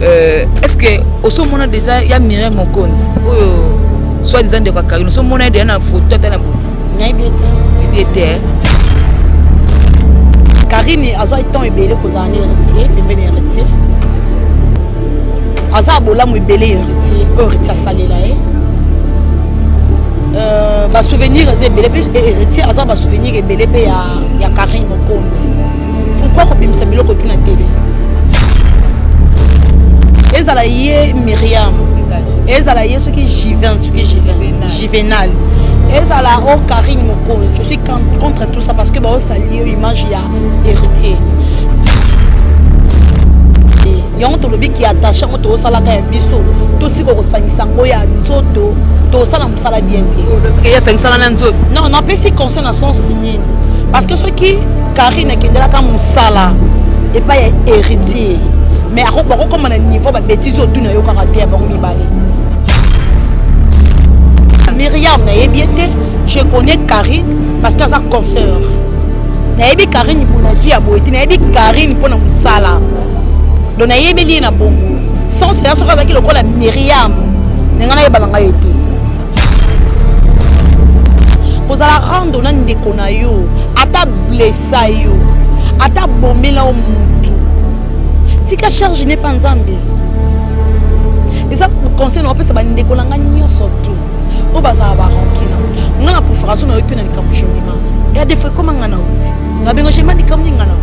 Est ce que osomona déjà ya Miriam Mokonzi oyo soit disant ndeko ya Karine, osomona ye déjà na photo ata na boye? Nayebi ye te. Yebi ye te. Karine azwaki temps ebele kozala na Héritier, pembeni ya Héritier. Aza bolamu ebele Héritier, oyo Héritier asalela ye. Basouvenir eza ebele mpe Héritier aza basouvenir ebele mpe ya Karine Mokonzi. Pourquoi kobimisa biloko tu na TV? Ezala ye Miriam, ezala ye soki Jivin, soki Jivin, Juvenal, ezala o Karine Mokonzi, je suis contre tout ça parce que baosali yo image ya Héritier. Yango tolobi ki attaché, yango tozosalaka ya biso, tosika kosangisa yango ya nzoto, tozosala mosala bien te. Soki asangisaka na nzoto? Non, napesi conseil na sens nini? Parce que soki Karine akendelaka mosala epai ya Héritier, mais bakokoma na niveau babêtises oyo tuna yokaka te ya bango mibale. Myriam, nayebi ye te. Je connais Karine parce que aza concert. Nayebi Karine mpona vie ya boye te, nayebi Karine mpona mosala. Donc nayebeli ye na bongo sens eza soki azalaki lokola Myriam, ndenge nayebala ngai ye te. Kozala rando na ndeko na yo, ata blessa yo, ata bomela yo mutu, tika charge ne pa Nzambe. Eza conseil na opesa bandeko na ngai nyonso tu oyo bazala barancune. Nga na préfération nayoki na likambo Jemima ya defo ekoma nga na uti nabenga Jemima likambo nini. Nga na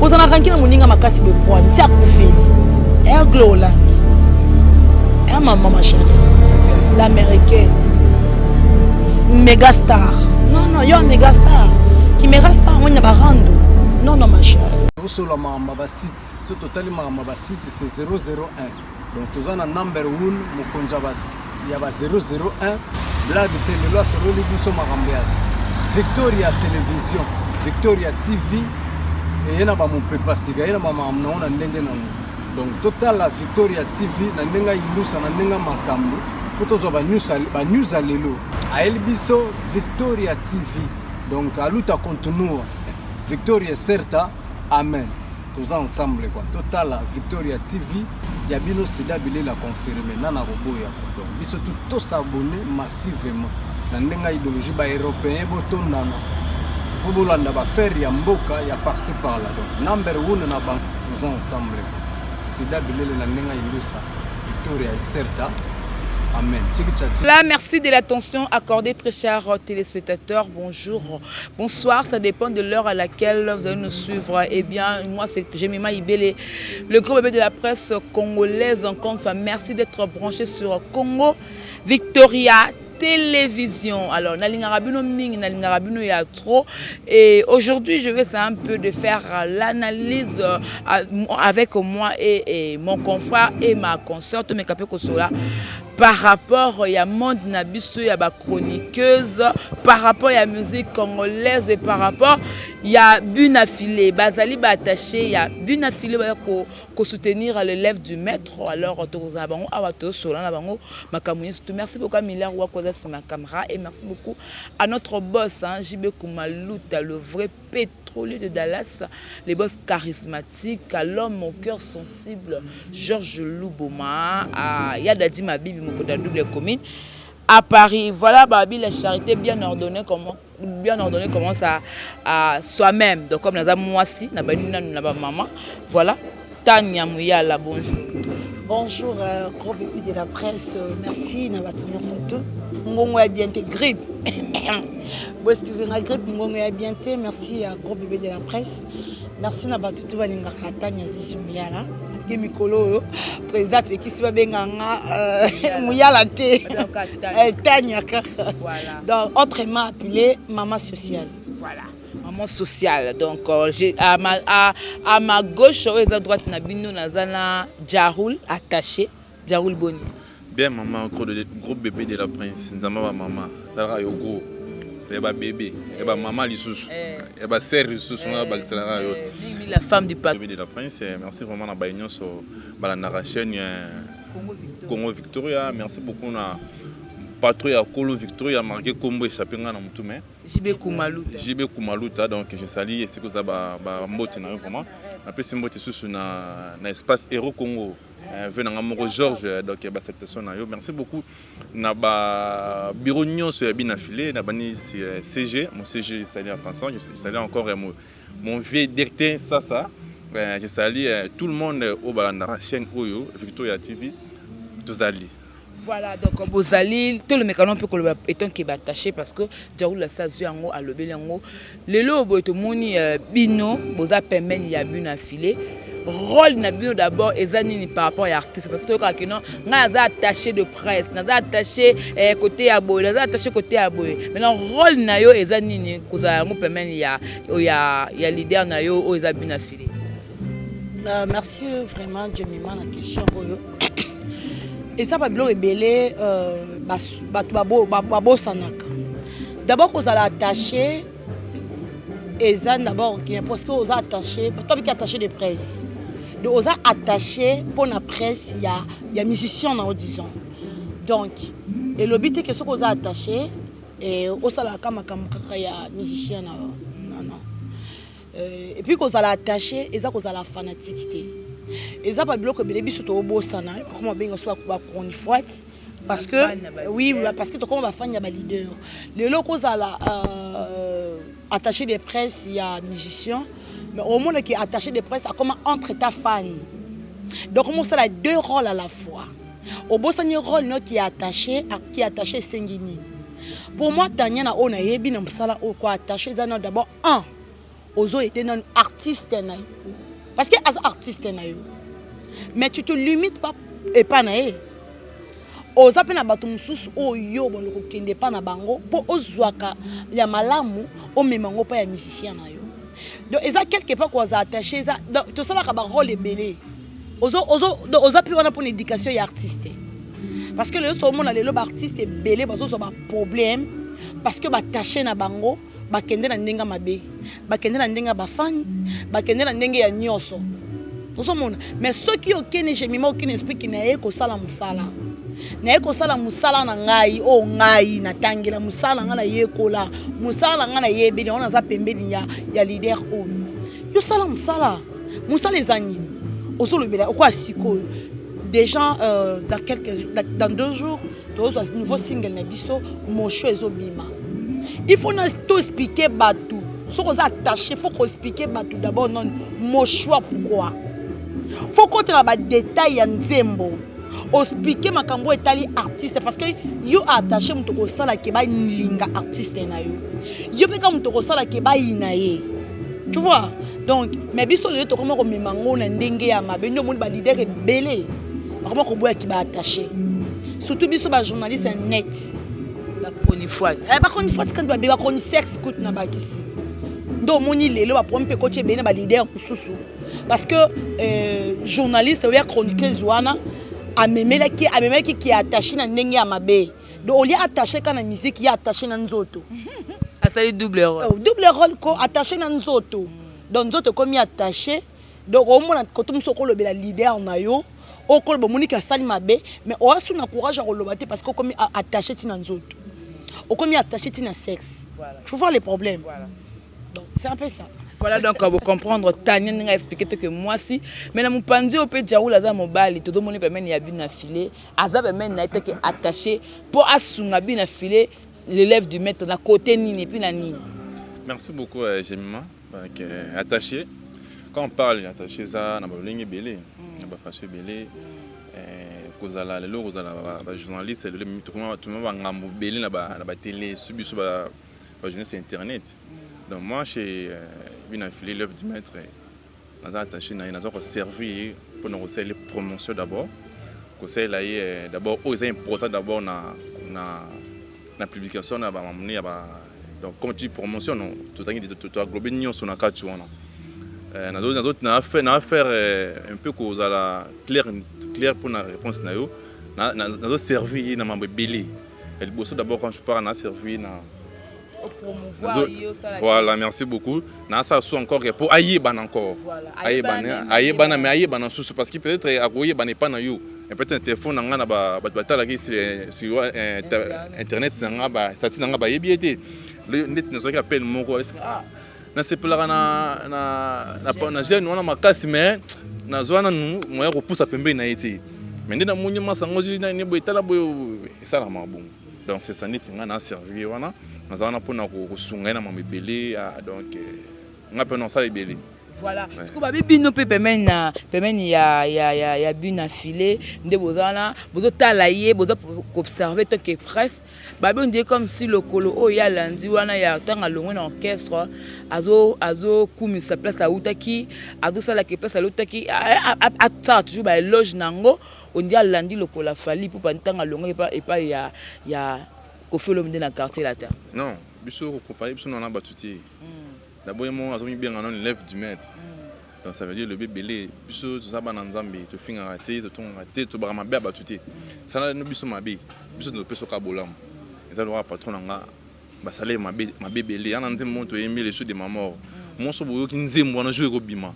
kozala rancune na moninga makasi bepoi nti akufeli Aigle Olangi ya mama, ma chérie, l'Américaine méga star. Non, non, yo méga star ki méga star ngo na barando. Non, non, ma chérie. Tosola makambo ya basite. So totali makambo ya basite, c'est 001. Donc toza na number 1, mokonzi ya ba 001, blague te. Lelo asololi biso makambo ya Victoria Télévision, Victoria TV. Eye na bamopepa sika, ye na bamakambo nango na ndenge nango. Donc totala Victoria TV na ndenge ayindusa, na ndenge makambo, mpo tozwa banews ya lelo. Ayeli biso Victoria TV. Donc a luta continua, victoria certa, amen. Toza ensemble quoi. Totala Victoria TV ya bino. Sida bilela confirme nana koboya quoi. Donc biso tu tos'abonner massivement na ndenge ya idéologie. Baeuropéen botondana mpo bolanda baaffaire ya mboka ya par-ci par-là. Donc number one na bango, toza ensemble quoi. Sida bilele na ndenge ya indusa, victoria certa, amen. Tchiki. Là, merci de l'attention accordée, très chers téléspectateurs. Bonjour, bonsoir, ça dépend de l'heure à laquelle vous allez nous suivre. Eh bien, moi, c'est Jemima Ibele, le gros bébé de la presse congolaise. Encore une fois, merci d'être branché sur Congo Victoria Télévision. Alors, nalingaka bino mingi, nalingaka bino ya trop. Et aujourd'hui, je vais essayer un peu de faire l'analyse avec moi et mon confrère et ma consoeur, Tomeka pe kosola par rapport ya monde na biso ya bachroniqueuse, par rapport ya musique congolaise et par rapport ya But na Filet. Bazali baattaché ya But na Filet, baya kosoutenir l'élève du maître. Alors tokozala bango awa, tozosola na bango makambo nyonso tout. Merci beaucoup à Miller Wakoza nsima caméra et merci beaucoup à notre boss, hein, JB Kumaluta, le vrai pétrolier de Dallas, les boss charismatiques, à l'homme au cœur sensible, Georges Louboma, à Yadadi Mabibi Mokoda, double commune, à Paris. Voilà, Babi, la charité bien ordonnée, comment bien ordonnée commence à soi-même. Donc, comme nous avons moi aussi, nous avons maman. Voilà. Tania Mouyala, bonjour. Bonjour, gros bébé de la presse. Merci, na bato nyonso tout. Ngongo ya bien te, grippe. Bon, excusez la grippe, ngongo ya bien te. Merci à gros bébé de la presse. Merci na bato tout balingaka Tania Zizi Muyala. Malgré mikolo oyo, président apekisi babenganga Muyala te. Tania kaka. Voilà. Donc, autrement appelé maman sociale. Voilà. Maman sociale. Donc, à ma gauche, oyo eza droite na bino, naza na Jaroul attaché. Jaroul, boni? Bien maman, gros bébé de la prince, nzamba ba mama, talaka yo gros. Ya ba bébé, ya ba mama lisusu, ya ba sœur lisusu, nga bakiselaka yo. Mingi la femme du patron. Bébé de la prince, merci vraiment na baye nyonso balandaka chaîne Congo Victoria. Congo Victoria, merci beaucoup na patron ya Kolo Victoria, marqué kombo échappé nga na mutu mais JB Kumaluta. JB Kumaluta, donc je salue esika oza, ba mbote na yo vraiment. Napesi mbote susu na Espace Hero Congo, ve na nga moko Georges. Donc basalutation na yo, merci beaucoup na babureau nyonso ya Bina File. Na bani CG, mon CG, je salue en passant, je salue encore mon vieux directeur Sasa. Je salue tout le monde oyo balandaka chaîne oyo Victoria TV. Tozali. Voilà, donc bozali, tolomekano mpe koloba étant que baattaché, parce que Diaroul asa azwi yango, alobeli yango. Lelo boye tomoni bino boza pembeni ya Bino Afile. Rôle na bino d'abord eza nini par rapport ya artiste? Parce que toyokaka ke non, ngai naza attaché de presse, naza attaché côté ya boye, naza attaché côté ya boye. Maintenant, rôle na yo eza nini kozala yango pembeni ya leader na yo oyo eza Bino Afile? Merci vraiment, Jemima, na question oyo. Eza babiloko ebele bato babosanaka. D'abord, kozala attaché eza d'abord parce que oza attaché, tobiki attaché de presse, donc oza attaché mpona presse ya musicien na yo, disons. Donc elobi te ke soki oza attaché, osalaka makambo kaka ya musicien na yo. Non, non. Et puis kozala attaché eza kozala fanatique te. Eza babiloko ebele biso tobosana, bakoma babenga so bachronifoite, parce que oui, parce que tokoma bafani ya baleader. Lelo kozala attaché de presse ya musicien, mais omonaki attaché de presse akoma entre ta fan, donc omosala deux rôles à la fois. Obosani rôle no qui est attaché. Qui est attaché esengi nini? Pour moi, Tania, na oyo nayebi na mosala oyo, ko attaché eza nano d'abord un, ozoaider nano artiste na yo, parce que aza artiste na yo, mais tu te limites pas epa na ye. Oza mpe na bato mosusu oyo bondo kokende epa na bango mpo ozwaka ya malamu, omema yango mpa ya musicien na yo. Donc eza quelque part kozala attaché eza tosalaka barôle ebele. Oza mpe wana mpona éducation ya artiste, parce que lelo tomona, lelo baartiste ebele bazozwa baproblème parce que baattaché na bango bakende na ndenge mabe, bakende na ndenge ya bafani, bakende na ndenge ya nyonso tozomona. Mais soki okende, Jemima, okende esprit na ye kosala mosala, naye kosala mosala na ngai oyo ngai natangela, mosala na ngai nayekola, mosala na ngai nayebeli yango, naza pembeni ya leader oyo. Yo sala mosala. Mosala eza nini? Ozolobela okoya sikoyo déjà, dans 2 jours tozozwa nouveau single na biso, Mosho, ezobima. Il faut na toexpliquer bato. Soki oza attaché, faut koexpliquer bato d'abord non Moshwa pourquoi. Faut kotela badetail ya nzembo, oexpliquer makambo etali artiste, parce que yo attaché, moto kosalaka balinga artiste na yo, yo mpe ka moto kosalaka bayina ye, tu vois. Donc mais biso lelo tokoma komema ngo na ndenge ya mabe. Nde omoni baleader ebele bakoma koboyaki baattaché, surtout biso bajournaliste net. Bachronifoite. Bachronifoite, kandi babe bachroni sexe kutu na bakisi. Nde omoni lelo baproblème mpe ekoti ebele na baleader mosusu, parce que journaliste oya chroniqueuse wana amemelaki ki attaché na ndenge ya mabe. Donc olie attaché ka na musique, ye attaché na nzoto. Asali double rôle. Double rôle, ko attaché na nzoto. Donc nzoto ekomi attaché. Donc omona koto mosusu okolobela leader na yo, okoloba, omoniki asali mabe, mais oasu na courage ya koloba te, parce que okomi attaché ntina nzoto, okomi attaché ntina sexe. Voilà. Tu vois les problèmes? Voilà. Donc c'est un peu ça. Voilà, donc vous comprendre Tania ndenge expliqué te que mwasi, mais na mopanzi oyo mpe Diaoul aza mobali. Tozomoni pembeni ya Bino na File, aza pembeni na ye te ke attaché mpo asunga Bino na File, l'élève du maître, na côté nini et puis na nini? Merci beaucoup, Jemima. Donc, attaché, quand on parle attaché, eza na balolenge ebele, na bafaçon ebele. Kozala lelo, kozala bajournaliste lelo, tokoma bangambo ebele na batele su biso bajournaliste internet. Donc moi, chez Bina Fili, l'œuvre du maître, naza attaché na ye, naza koservir ye mpona kosalela promotion d'abord, kosalela ye d'abord oyo eza important d'abord na publication na bamamoni ya ba. Donc comme tu dis promotion, non, tozangi toenglobe nyonso na kati wana. Na faire un peu kozala clair clair mpona réponse na yo, nazoservir ye na mambo ebele ya liboso. D'abord, quand je parle, na servir na voilà, merci beaucoup. Nasala so encore po ayebana encore, ayebana, ayebana, mais ayebana susu, parce que peut-être akoyebana epa na yo, peut-être na telefone na nga, na bato batalaki sur internet na nga, basati na nga, bayebi ye te. Ndeti nazwaki appel moko, ah, Nasepelaka na, na, na, na jeune wana makasi, mais nazwa nanu moya kopusa pembeni na ye te. Mais nde namoni masango nani boye, tala boye, esalama bongo. Donc c'est ça, neti nga na servir ye wana, naza wana mpona kosunga ye na mambo ebele. Donc nga mpe nasala ebele. Voilà. Siko babi bino mpe pembeni na pembeni ya bino file nde boza wana, bozotala ye, boza koobserve tant que presse. Babi on dirait comme si lokolo oyo ye alandi wana ya ntango alongwe na orchestre, azokumisa place autaki, azosalaka place alutaki, asala toujours baéloge nango. On dirait alandi lokola Fally Ipupa ntango alongwaki epai ya Koffi Olomide na Quartier Latin. Non, biso kocompare biso na bato te. D'abord, ye moko azomibenga nano l'élève du maître, donc ça veut dire lobi ebele. Biso toza bana Nzambe, tofingaka te, totongaka te, tobaka mabe ya bato te. Sala no biso mabe, biso topesaka bolamu. Eza lokola patron na nga, basala ye mabe, mabe ebele. Ya na nzembo moko toyembi, Le de ma mort. Moso boyoki nzembo wana, jour ekobima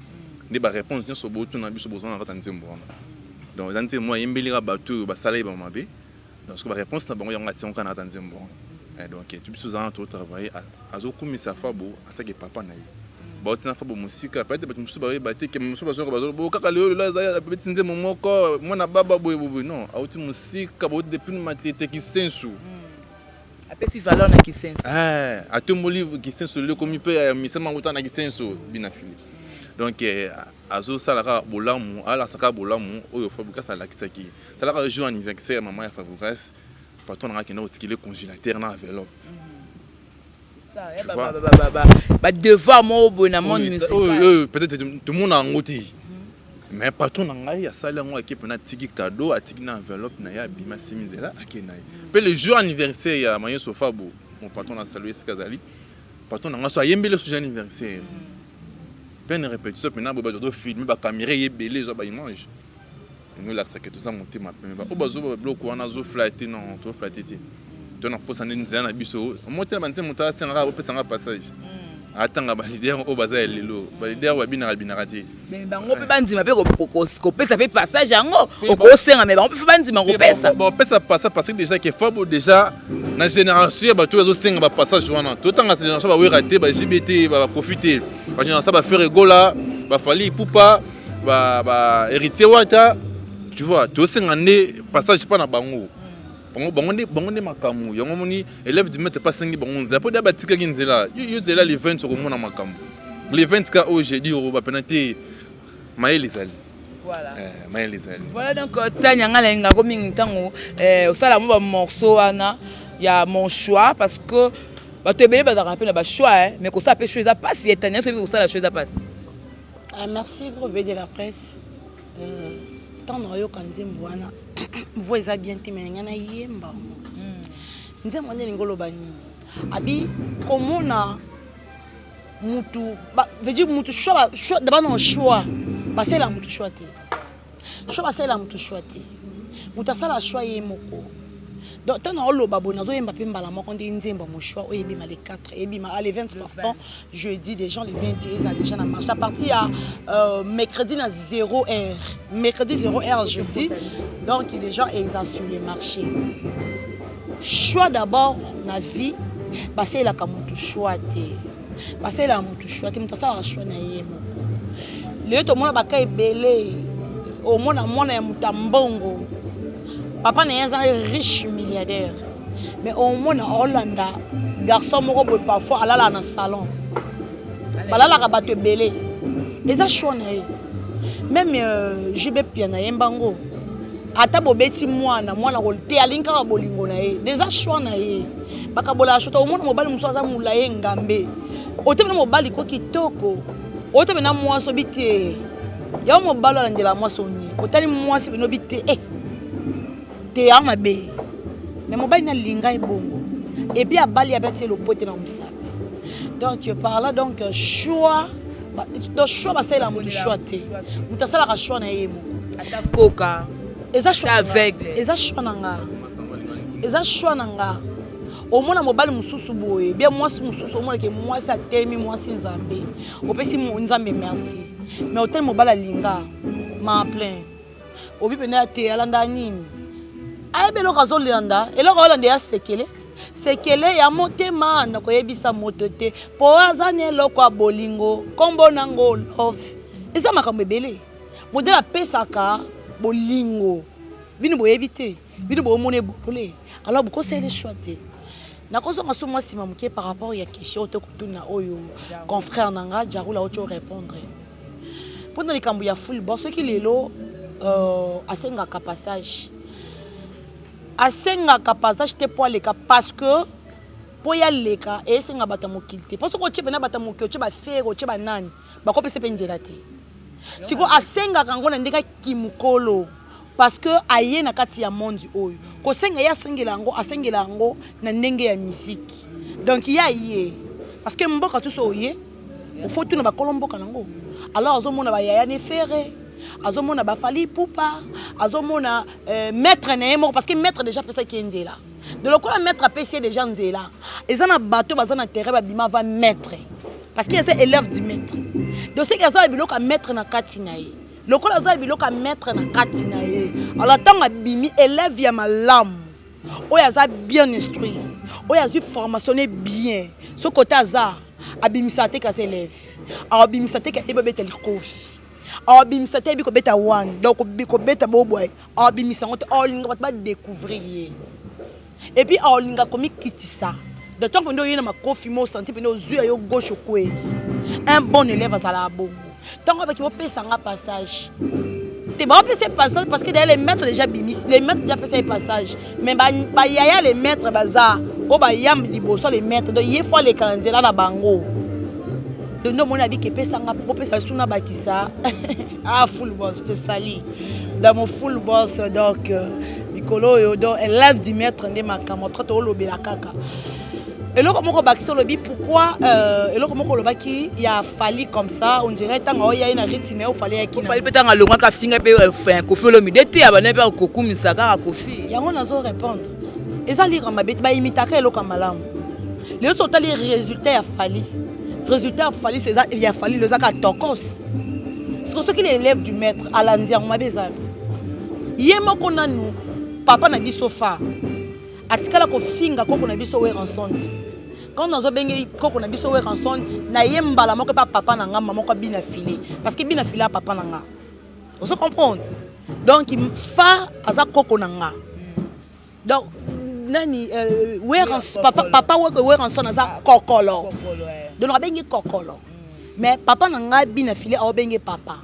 nde baréponse nyonso botuna biso, bozwa na kati ya nzembo wana. Donc eza nzembo moko ayembelika bato oyo basala ye bamabe. Donc soki baréponse na bango, yango atiango kaka na kati ya nzembo wana. Donc biso toza wana, totravaille. Azokumisa Fabo atake papa na ye, bauti na Fabo mosika. Peut-être bato mosusu bayeba te ke mosusu bazoyoka, bazoloba kaka lelo lelo aza abeti nzembo moko, mwana baba boye boye. Non, auti mosika, bauti depuis Matete, Kisensu. Apesi valeur na Kisensu. Atomboli Kisensu. Lelo ekomi mpe misama uta na Kisensu bina fili. Donc azosala kaka bolamu, alakisa kaka bolamu oyo Fabregas alakisaki. Talaka jour anniversaire ya mama ya Fabregas, patron nanga akende kotikele congélateur na enveloppe. Badevoir moko boye na monde musical. Oyo peut-être tomona yango te, mais patron na ngai asali yango. Ake mpena, atiki cadeau, atiki na enveloppe na ye, abima, asimi nzela, ake na ye. Mpe le jour anniversaire ya Mayeso Fabo, mon patron na salue esika azali, patron na ngai so ayembeli so jour anniversaire mpe na répétition mpena boye, bato bazofilme, bacaméra ye ebele, ezwa baimage yango, elakisaka toza motema pembe. Oyo bazoba biloko wana, azoflatte. Non, toflatte te. To na posa nde nzela na biso omo te na banzembo. Moto asengaka opesanga passage, atanga baleader oyo baza ya lelo, baleader oyo babinaka binaka te. Bango mpe bandima mpe kopesa mpe passage yango okosenga, me bango mpe bandima kopesa. Bapesa passage parce que déjà ke Fabo déjà na génération ya bato oyo azosenga bapassage wana, totanga génération bawera te, baJB te, baKoffi te, bagénération baFerre Gola, baFally Ipupa, ba Héritier Wata, tu vois. Tosenga nde passage mpa na bango. Bango nde makambo yango. Moni élève du maître asengi bango nzela mpo dia batikaki nzela. Yo zela le 20, okomona makambo le 20 ka oyo jeudi, okoba pena te. Mayele ezali. Mayele ezali. Voilà. Donc Tania, ngai nalingako mingi ntango osala mo bamorceau wana ya mon choix, parce que bato ebele bazalaka mpe na bachoix, mais kosala mpe choix eza mpasi. Ya Tania, soki kosala choix eza mpasi. Ah, merci gros bébé de la presse. Ntango nayoka nzembo wana, voix eza bien te, me ngai nayemba nzembo wana. Elingi oloba nini? Abi komona mutu, veut dire mutu choix, d'abord non, choix basalela mutu choix te. Choix basalela mutu choix te, moto asala choix ye moko. Donc ntango naoloba boye, nazoyemba mpe mbala moko nde nzembo ya mochoix oyo ebima le 4, ebima le 20, pardon, jeudi déjà le 20, eza déjà na marche à partir ya mercredi na 0 heure, mercredi 0 heure, jeudi. Donc déjà eza sur le marché. Choix d'abord na vie, basalelaka motu choix te, basalelaka motu choix te. Moto asalaka choix na ye moko. Lelo tomona baka ebele, omona mwana ya moto ya mbongo, papa na ye aza riche milliardaire, mais omona olanda garçon moko boye, parfois alalaka na salon, balalaka bato ebele. Eza choix na ye. Même JB Pia na ye mbango, ata bobeti mwana, mwana te, alingi kaka bolingo na ye. Eza choix na ye. Bakabolaka choix. Omona mobali mosusu aza molai, ngambe ote na mobali ko kitoko, ote na mwasi obi te. Yango mobali alandela mwasi oni, otali mwasi bino obi te, eh, te ya mabe. Mais mobali nalinga ye bongo, et puis abali, abeti ye lopote na mosapi. Donc par là, donc choix, donc choix basalela motu choix te, moto asalaka choix na ye moko. Ata koka. Eza choix, eza choix na nga, eza choix na nga. Omona mobali mosusu boye bien, mwasi mosusu, omonake mwasi atelemi, mwasi Nzambe, opesi Nzambe merci, mais otali mobali alinga ma plein, obi mpena te. Alanda nini? Ayebi eloko azolanda, eloko aolanda ya sekele. Sekele ya motema nakoyebisa moto te po aza na eloko ya bolingo kombo nango love. Eza makambo ebele. Modèle apesaka bolingo bino boyebi te, bino bomona ebokole alors bokosala choix te. Nakozonga so mwa nsima moke par rapport ya question oyo tokotuna oyo confrère na nga Jarul auti orépondre mpona likambo ya full bon. Soki lelo asengaka passage, asengaka passage te mpo aleka, parce que mpo ya leka esenga bato ya mokili te. Mpo soki otie mpena bato ya mokili, otie bafere, otie banani, bakopesa mpe nzela te. Sikoyo asengaka yango na ndenge akimokolo, parce que aye na kati ya monde oyo kosenga ye, asengela yango, asengela yango na ndenge ya musique. Donc ye aye parce que mboka tuso oye ofo tuna bakolo mboka nango. Alors azomona bayaya ne Fere, azomona baFally Ipupa, azomona maître na ye moko, parce que maître déjà apesaki ye nzela. De lokola maître apesi ye déjà nzela, eza na bato baza na terrain babima va maître, parce que eza élève du maître. Donc soki aza na biloko ya maître na kati na ye, lokola aza na biloko ya maître na kati na ye, alors ntango abimi élève ya malamu oyo aza bien instruit, oyo azwi formation ne bien, soki kote aza abimisaka te kasi élève, abimisa te ayebi obeta likofi, abimisa te ayebi kobeta wane. Donc kobeta bobwaye abimisa yango te, aolinga bato badécouvrir ye et puis aolinga komikitisa. Donc ntango nde oye na makofi mo osanti mpene ozwi ya yo gauche, okwei. Un bon élève azalaka bongo. Ntango abaki bopesanga passage te, baopesa passage parce que d'ailleurs les maîtres déjà bimisi, les maîtres déjà apesa ye passage, mais bayaya les maîtres baza oyo bayam liboso les maîtres. Donc ye fo aleka na nzela na bango. Donc nde omoni abiki epesanga opesa suna bakisa. Ah, full boss te sali dans mon full boss. Donc mikolo oyo, donc élève du maître nde makambo tra toolobela kaka. Eloko moko bakisi olobi pourquoi, eloko moko olobaki ya Fally comme ça, on dirait ntango oya ye na rythme oyo Fally ayaki. Fally mpe ntango alongwaka afinga mpe Kofi Olomide te, abanda mpe kokumisa kaka Kofi. Yango nazo répondre, eza lire mabe te, baimitaka eloko ya malamu. Lelo so otali résultat ya Fally, résultat ya Fally eza ya Fally lelo eza kaka tokos. Siko soki l'élève du maître alandi yango, mabe eza ye moko nanu. Papa na biso fa atikala kofinga koko na biso Werrason te. Quand nazobenge koko na biso Werrason, na ye mbala moko epa papa na nga mama moko Bina File, parce que Bina File ya papa na nga, ozo comprendre? Donc fa aza koko na nga. Donc nani, papa, papa Werrason aza kokolo, donc abengi kokolo, mais papa na ngai Bina File aobenge papa.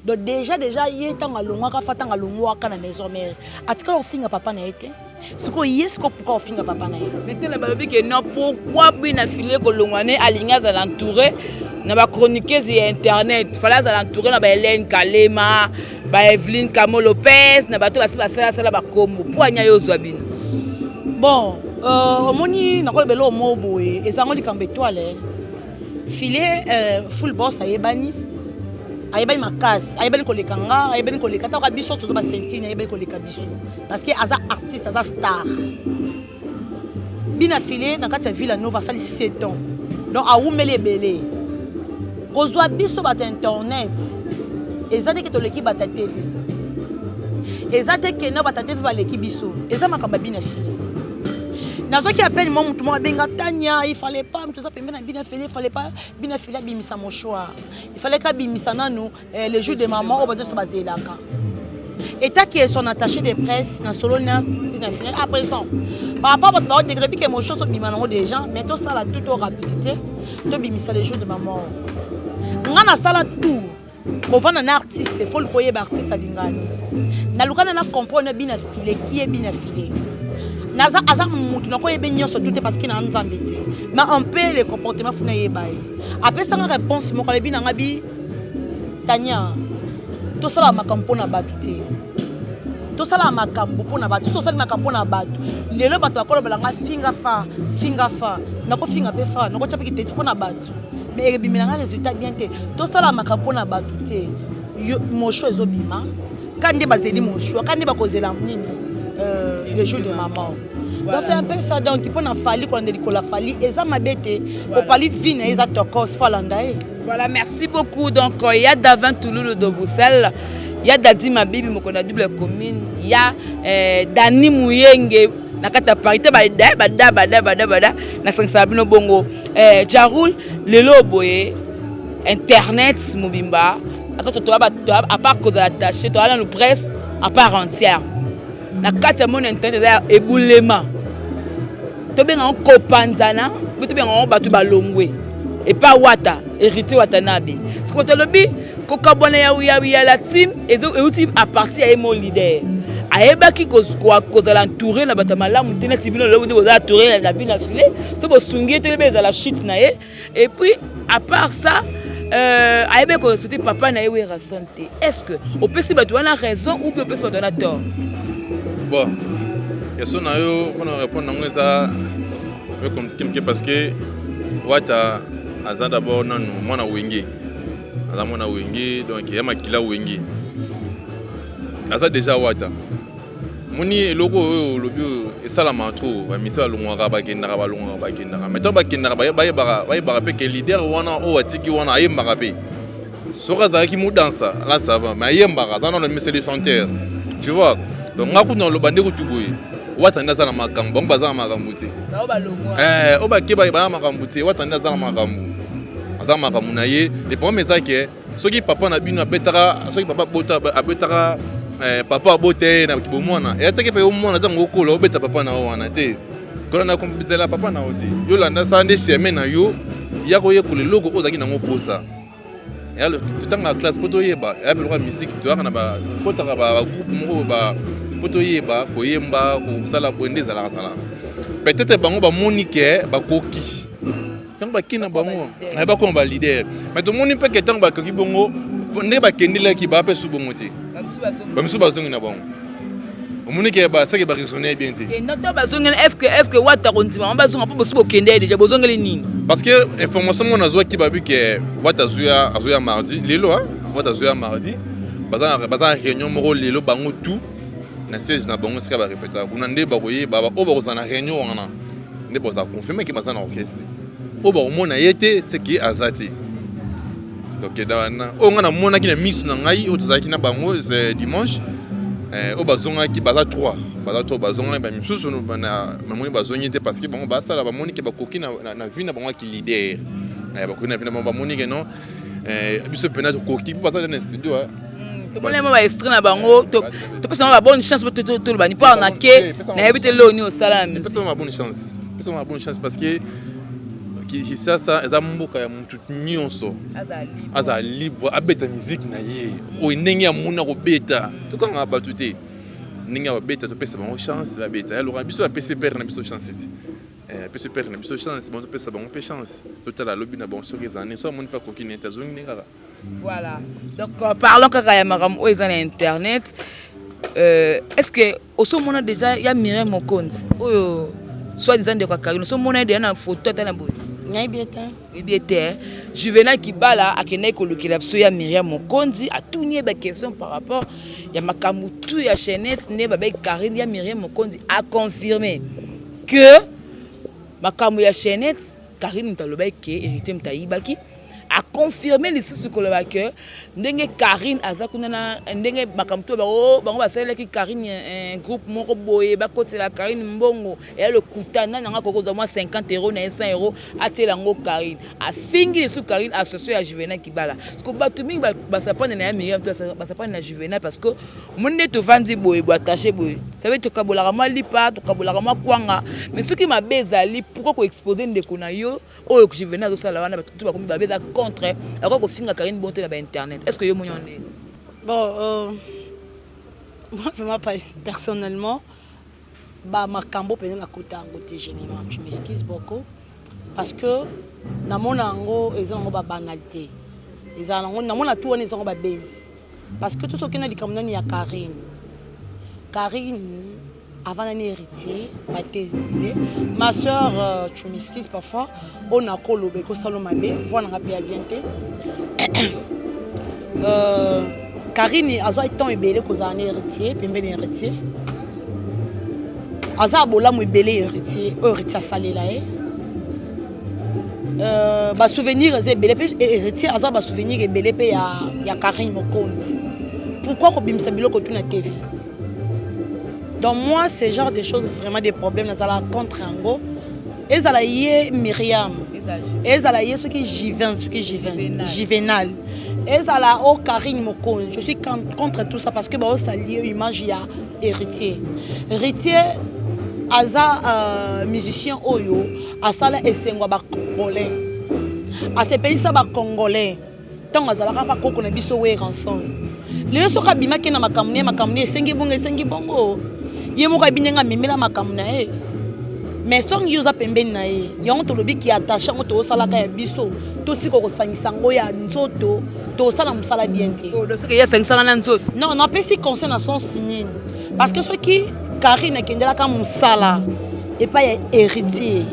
Donc déjà ye ntango alongwaka fa, ntango alongwaka na maison mère, atikala kofinga papa na ye te. Sikoyo ye sikoyo pourquoi ofinga papa na ye? Metela balobi ke non, pourquoi Bina File kolongwa ne alingi azala entouré na bachroniqueuse ya internet? Fallait azala entouré na baHélène Kalema, baEveline Camo Lopez, na bato basi basalasala bakombo. Mpo anya ye ozwa bino? Bon, omoni, nakoloba eloko moko boye, ezango likambo étoile File. Full boss ayebani, ayebani makasi, ayebani koleka nga, ayebani koleka taka biso toza basentine, ayebani koleka biso parce que aza artiste, aza star. Bina File na kati ya Villa Nova asali 7 ans, donc awumeli ebele. Kozwa biso bato ya internet eza te ke toleki bato ya TV, eza te ke na bato ya TV baleki biso. Eza makambo ya Bina File. Nazwaki appel mwa motu moko abenga Tania, il fallait pas moto aza pembe na Bina File, il fallait pas Bina File abimisa mouchoir, il fallait kabimisa nanu le jour de maman oyo bato nyonso bazelaka. Etaki son attaché de presse na solo na Bina File. Ah président, par rapport bato baodekela bike mouchoir tobima nango déjà, mais tosala tout to rapidité tobimisa le jour de maman. Nga nasala tout kovanda na artiste, fo luka oyeba artiste alingani. Naluka na comprendre Bina File kie Bina File naza aza mutu nakoyeba nyonso tu te parce que na nzambe te, mais un peu le comportement funa yeba ye. Apesanga réponse moko, alobi nanga bi Tania, tosala makambo mpona bato te, tosala makambo mpona bato. Soki tosali makambo mpona bato lelo, bato bakolobela nga finga fa, finga fa, nakofinga mpe fa, nakotya mpe kiteti mpona bato, mais ebimela nga résultat bien te. Tosala makambo mpona bato te. Mosho ezobima ka nde bazeli mosho ka nde bakozela nini, le jour de maman. Donc c'est un peu ça. Donc mpona Fally, kolanda likolo ya Fally eza mabe te. Opali vi na ye eza tokos, fo alanda ye. Voilà, merci beaucoup. Donc il y a Davin Touloulou de Bruxelles, il y a Dadi Mabibi Mokona double commune, il y a Dani Mouyenge. Na kati ya Paris te, bada bada bada bada bada, nasangisaka bino bongo. Jarul, lelo boye internet mobimba, ata toa, à part kozala attaché, toa nanu presse à part entière. Na kati ya mona internet eza ebulema, tobenga yango kopanzana mpe tobenga yango bato balongwe epa Wata, Héritier Watanabe. Soki tolobi kokabwana ya la team, euti à partir ya ye mo leader ayebaki kozala entouré na bato ya malamu te. Neti bino lelo nde boza entouré na bino na file, so bosungi ye te, lebe ezala chute na ye. Et puis à part ça, ayebaki korespecter papa na ye Werrason te. Est ce que opesi bato wana raison ou bien opesi bato wana tort? Bon, question na yo, mpona répondre nango eza peu compliqué moke, parce que Wata aza d'abord nanu mwana Wenge, aza mwana Wenge, donc ya makila Wenge aza déjà. Wata moni eloko oyo olobi oyo esalama trop, bamisi balongwaka, bakendaka, balongwaka, bakendaka. Mais ntango bakendaka, bayebaka mpe ke leader wana oyo atiki wana ayembaka mpe. Soki azalaki modansa là, ça va, mais ayembaka, aza nano misele chanteur, tu vois. Donc nga kuna oloba nde kutu boye, Wata nde aza na makambo, bango baza na makambo te. Oyo bake baza na makambo te. Wata nde aza na makambo, aza na makambo na ye. Le problème eza ke soki papa na bino abetaka, soki papa abetaka, papa abota ye na bomwana, eya teke mpe yo mwana ntango okola obeta papa na yo wana te. Kolanda bizala papa na yo te, yo landa, sala nde chemin na yo ya koyekola eloko oyo ozalaki nango posa. Totangaka classe mpo toyeba, eya biloko ya musique, toyaka na kotaka bagroupe moko mpo toyeba koyemba, kosala boye nde ezalaka salaka. Peut-être bango bamoni ke bakoki, ntango bakei na bango bakoma baleader. Mais tomoni mpe ke ntango bakoki bongo, ndenge bakendelaki, baa mpe su bongo te, bamisusu bazongi na bango. Omoni ke basaki baraisonner bien te. To bazongeli, est ce que Wata kondima bango bazonga mpo bosi bokende ye déjà, bozongeli nini? Parce que information moko nazwaki, babi ke Wata azoya mardi lelo. Wata azoya mardi, baza na réunion moko lelo, bango tout na siège na bango esika barépétaka kuna. Nde bakoyeba oyo bakozala na réunion wana, nde bakozala confirme ke baza na orchestre. Oyo bakomona ye te, seke aza te. Donc oyo ngai namonaki na miso na ngai, oyo tozalaki na bango dimanche, oyo bazongaki baza 3, baza 3 bazongaki. Bamisusu namoni bazongi te, parce que bango basala, bamoni ke bakoki na vie na bango aki leader, bakoki na vie na bango, bamoni ke non, biso mpena tokoki mpo baza na studio. Tomoni mo baextrait na bango, topesa bango babonne chance mpo toloba ni mpo na ke nayebi te lelo nini osala na musique. Bonne chance, pesa bango bonne chance, parce que Kinshasa eza mboka ya mutu nyonso azala libre, abeta musique na ye oyo ndenge amoni akobeta. Tokangaka bato te ndenge babeta, topesa bango chance babeta. Yaloka biso bapesi mpe pere na biso chance te, apesi pere na biso chance, bango topesa bango mpe chance. Totala alobi na bango soki ezala nini, so amoni mpe akoki nete, azongi nde kaka. Voilà, donc parlons kaka ya makambo oyo eza na internet. Est ce que osomona déjà ya Mireille Mokonzi oyo soit disant ndeko ya Karine, osomona ye déjà na photo ata na boye? Nayebi ye te. Oyebi ye te. Juvenal Kibala akendaki kolukela biso ya Miriam Mokonzi, atuni ye baquestion par rapport ya makambo tu ya chaînette nde babeki Karine. Ya Miriam Mokonzi aconfirme que makambo ya chaînette, Karine moto alobaki ke Héritier moto ayibaki. Aconfirme lisusu koloba ke ndenge Karine aza kuna na ndenge makambo to bango basalelaki Karine, groupe moko boye bakotela Karine mbongo, eya lokuta. Nani yango akoki kozwa mwa 50 euro na ye, 100 euro, atiela yango Karine? Afingi lisusu Karine, association ya Juvenal Kibala. Parce que bato mingi basapane na ya Miriam to basapane na Juvenal, parce que omoni nde tovandi boye boye, attaché boye, ça veut tokabolaka mwa lipa, tokabolaka mwa kwanga. Mais soki mabe ezali, pourquoi koexposer ndeko na yo oyo Juvenal azosala wana? Bato to bakomi babe eza contre, akoki kofinga Karine bon te na bainternet. Est ce que yo moni wana ndenge? Bon, moi vraiment personnellement, bamakambo mpenza nakota yango te. Jemima, tu m'excuses beaucoup, parce que namona yango eza nango babanalité, ezala nango, namona tu wana eza yango babase, parce que toso okenda likambo nani ya Karine. Karine avant nani Héritier bate ebele. Ma soeur, tu m'excuses parfois oyo nakoloba ekosala mabe, voi nanga mpe ya bien te. Karine azwa temps ebele kozala na Héritier pembeni. Héritier aza bolamu ebele, Héritier oyo Héritier asalela ye, basouvenir eza ebele mpe. Héritier aza basouvenir ebele mpe ya Karine Mokonzi. Pourquoi kobimisa biloko tu na TV? Donc moi, ce genre de choses, vraiment des problèmes, nazala contre yango. Ezala ye Myriam, ezala ye soki Jivin, soki Jivin, Juvenal, ezala o Karine Mokonzi, je suis contre tout ça parce que baosalie image ya Héritier. Héritier aza musicien oyo asala esengo ya bacongolais, asepelisa bacongolais ntango azalaka mpa koko na biso Werrason. Lelo soki abimaki na makambo na ye, makambo na ye esengi bongo, esengi bongo, ye moko ayebi ndenge amemela makambo na ye. Mais ntango yo oza pembeni na ye, yango tolobi ki attaché, yango tozosalaka ya biso, tosika kosangisa yango ya nzoto, tosala mosala bien te. Soki ye asangisaka na nzoto? Non, napesi conseil na sens nini? Parce que soki Karine akendelaka mosala epai ya Héritier,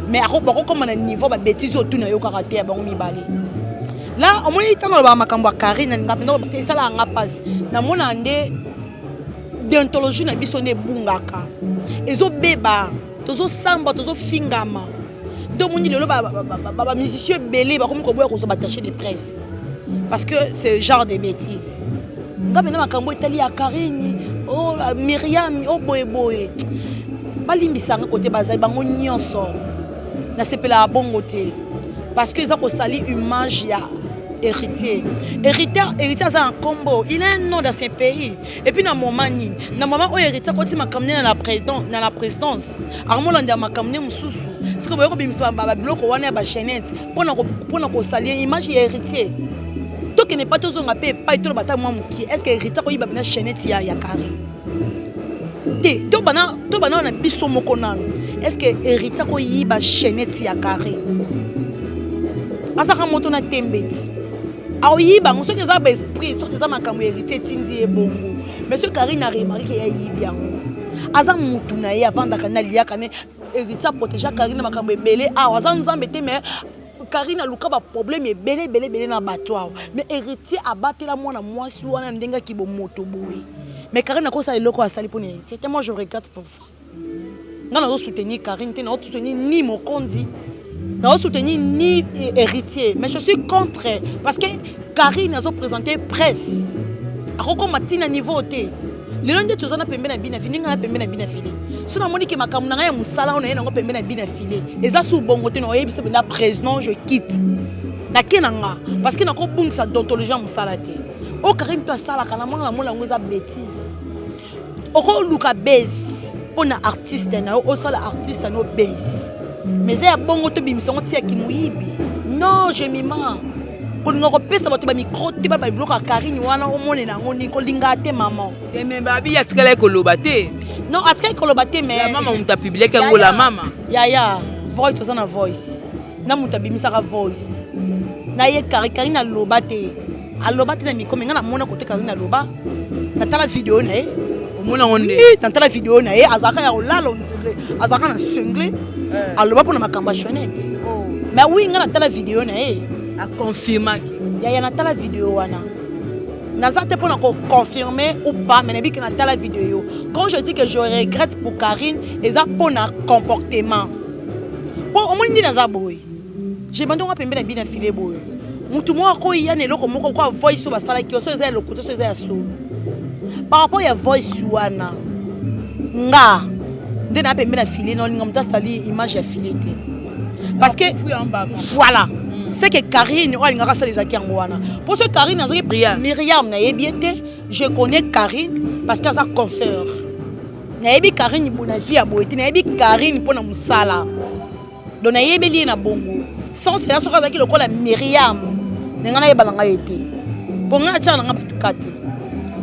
mais bakokoma na niveau babêtises oyo tuna yo kaka te ya bango mibale la. Omoni, ntango alobaka makambo ya Karine, alinga mpenza koloba te, esalaka nga mpasi. Namonaka nde déontologie na biso nde ebungaka, ezobeba, tozosamba, tozofingama. Nde omoni lelo bamusicien ebele bakomi koboya kozwa baattaché de presse parce que c'est genre de bêtises. Nga mpenza, makambo etali ya Karine o Miriam o boyeboye, balimbisanga kote bazali bango nyonso, nasepelaka bongo te parce que eza kosali image ya Héritier. Héritier, Héritier aza na nkombo, il a un nom dans ce pays. Et puis na moment nini, na moment oyo Héritier akoti makambo nde na la présidence, akomolanda makambo nde mosusu. Soki boye kobimisa babiloko wana ya bachaînette mpona kosalie image ya Héritier, tokende pa tozonga mpe epai toloba ata mwa mokie. Est ce que Héritier akoyiba mpena chaînette ya carré te? Tobana na biso moko nano. Est ce que Héritier akoyiba chaînette ya carré? Azaka moto na tembe ti aoyiba yango. Soki eza baesprit, soki eza makambo ya Héritier etindi ye bongo. Mais soki Karine aremarquer ke ayibi yango, aza mutu na ye, avandaka na aliaka ne. Héritier aprotégea Karine na makambo ebele awa. Aza Nzambe te, mais Karine aluka baproblème ebele ebele ebele na bato awa, mais Héritier abatela mwana mwasi wana ndenge aki bomoto boye. Mais Karine akosala eloko asali mpona Héritier te. Moi, je regrette pour ça. Nga nazosoutenir Karine te, nazosoutenir ni mokonzi, nazosoutenir ni Héritier, mais je suis contre parce que Karine azoprésente presse, akokoma ntina niveau te. Lelo nde toza na pembe na bina file, ndenge na pembe na bina file, so namoni ke makambo na ngai ya mosala oyo naye nango pembe na bina file eza su bongo te, na oyebisa mpenza président, je quitte, nake na nga parce que nakobungisa déontologie ya mosala te. Oyo Karine mpe asalaka na mwana namona yango eza bêtise. Okoluka base mpo na artiste na yo, osala artiste na yo base, mais eza ya bongo, tobimisa yango tiaki moyibi. Non, Jemima, kolinga kopesa bato bamicro te, ba biloko ya Karine wana, omonela yango nini? Kolinga te, mama. Me babi atikalaki koloba te. Non, atikali koloba te, mais la mama, moto apubliaki yango, la mama. Yaya, voice, toza na voice na moto abimisaka voice na ye. Karine aloba te, aloba te na micro, mais ngai namona kote Karine aloba, natala video na ye. Omona yango nde? Natala video na ye, azalaka ya kolala, on dirait azalaka na sengle, aloba mpona makambo ya chaînette. Mais oui, ngai natala video na ye. Aconfirmaki? Yaya, natala video wana. Naza te mpona koconfirmer ou pas, mais nayebi ke natala video. Quand je dis que je regrette pour Karine, eza mpona comportement, mpo omoni nde naza boye, je bandonga pembe na bina file boye, mutu moko akoya na eloko moko kwa voice oyo basalaki yo, so eza ya lokuta, so eza ya solo. Par rapport ya voice wana, nga nde na pembe na file, naolinga moto asali image ya file te parce que voilà c'est que Karine oyo alingaka asala ezalaki yango wana. Mpo so Karine azwaki Miriam, nayebi ye te. Je connais Karine parce que aza concert. Nayebi Karine boye na vie ya boye te, nayebi Karine mpo na mosala, donc nayebeli ye na bongo. Sans cela, soki azalaki lokola Miriam, na ngai nayebala ngai ye te, mpo ngai atiaka na ngai bato ka te.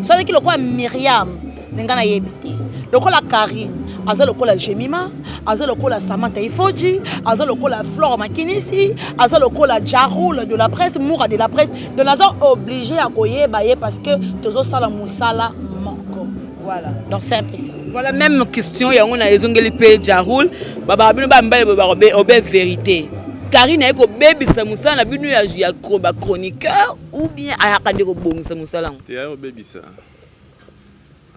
So azalaki lokola Miriam, na ngai nayebi te. Lokola Karine aza lokola Jemima, aza lokola Samantha Ifoji, aza lokola Flore Makinisi, aza lokola Jaroul de la presse, Moura de la presse, donc naza obligé ya koyeba ye parce que tozosala mosala moko. Voilà. Donc c'est un peu ça. Voilà, même question yango na ezongeli mpe Jaroul. Babaka bino bamibale obe vérité, Karine aye kobebisa mosala na bino ya bachroniqueur ou bien ayaka nde kobongisa mosala yango? Te, aya kobebisa,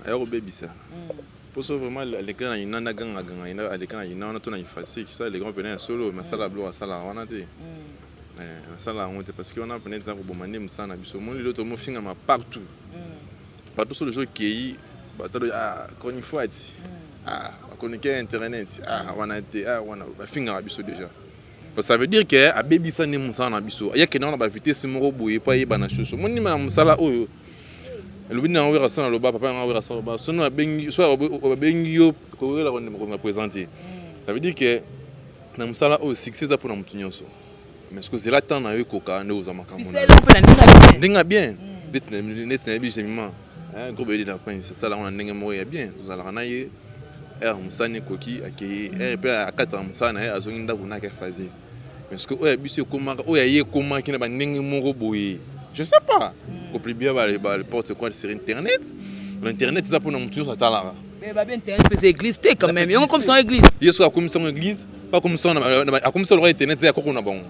aya kobebisa. Mposo vraiment aleka na ina, nagangaganga ina, aleka na ina wana to na ifasiki sala aleka mpena ya solo, mais asala biloko asalaka wana te. Asala yango te parce que wana mpena eza koboma nde mosala na biso. Omoni, lelo tomofingama partout, partout. So deja okei Bato ah chronifuati, ah chroniqueur internet, ah wana te, ah wana bafingaka biso déjà. Ça veut dire que abebisa nde mosala na biso, ayakende wana ba vitesse moko boye po ayeba na shosho. Moni na mosala oyo elobi na wera so na loba papa yanga wera so loba sono abengi so abengi yo koyela ko présenter. Ça veut dire que na mosala oyo succès eza mpona motu nyonso, mais ce que ozela temps na yo ekoka nde ozwa makambo ndenge ya bien. Neti nayebi Jemima, gros bébé de la prince, asala yango na ndenge moko ya bien. Tozalaka na ye heure mosala ekoki, akei heure mpe akataka mosala na ye, azongi ndako na ake phase. Mais ce que oyo ya biso ekomaka, oyo aye ekomaki na bandenge moko boye, je sais pas, kopublier ba n'importe quoi sur internet. L'internet eza mpona motu nyonso atalaka. Babi internet mpe eza église te quand même, yango comme ça église. Ye soki akomisa yango église, akomisa lokola internet eza ya koko na bango,